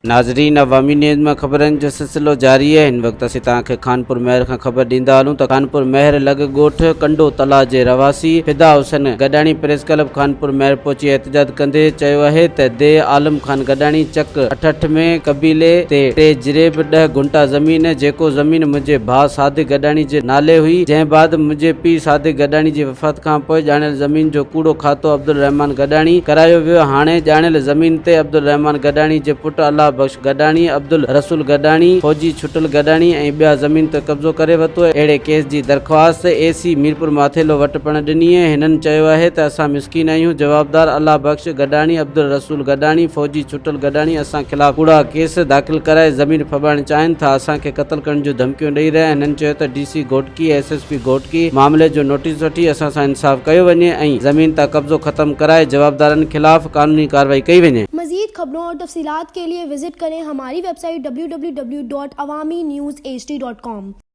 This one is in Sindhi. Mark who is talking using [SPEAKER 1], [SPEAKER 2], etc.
[SPEAKER 1] ناظرين عوامي نيوز مان خبرن جو سلسلو جاري آهي هن وقت اسين توهان کي خانپور مهر کان خبر ڏيندا هلون ته خانپور مهر لڳ ڳوٺ ڪنڊو تلاء جي رهواسي فدا حسين گڏاڻي پريس ڪلب خانپور مهر پهچي احتجاج ڪندي چيو آهي ته ديهه عالم خان گڏاڻي چڪ 68 ۾ قبيلي تي ٽي جريب ڏهه گهنٽا زمين جيڪو زمين منهنجي ڀاء صادق گڏاڻي جي نالي هئي جنهن بعد منهنجي پيء صادق گڏاڻي جي وفات کان پوء ڄاڻايل زمين جو ڪوڙو کاتو عبدالرحمان گڏاڻي ڪرايو ويو، هاڻي ڄاڻايل زمين تي عبدالرحمان گڏاڻي جي پٽ الله بخش گڏاڻي، عبدالرسول گڏاڻي، فوجي ڇٽل گڏاڻي ۽ ٻيا زمين تي قبضو ڪري ورتو، اهڙي ڪيس جي درخواست اي سي ميرپور ماٿيلو وٽ پڻ ڏني، هنن چيو آهي ته اسان مسڪين آهيون، جوابدار الله بخش گڏاڻي، عبدالرسول گڏاڻي، فوجي ڇٽل گڏاڻي اسان خلاف ڪوڙا ڪيس داخل ڪرائي زمين ڦٻائڻ چاهين ٿا، اسان کي قتل ڪرڻ جون ڌمڪيون ڏئي رهيا آهن، هنن چيو ته D C Ghotki. S S P Ghotki معاملي جو نوٽيس وٺي اسان سان انصاف ڪيو وڃي ۽ زمين تان قبضو ختم ڪرائي جوابدارن خلاف قانوني ڪارروائي ڪئي وڃي.
[SPEAKER 2] مزيد خبرون اور تفصيلات کے لئے وزٽ ڪرين ھماري web site www.awamiNewsHD.com.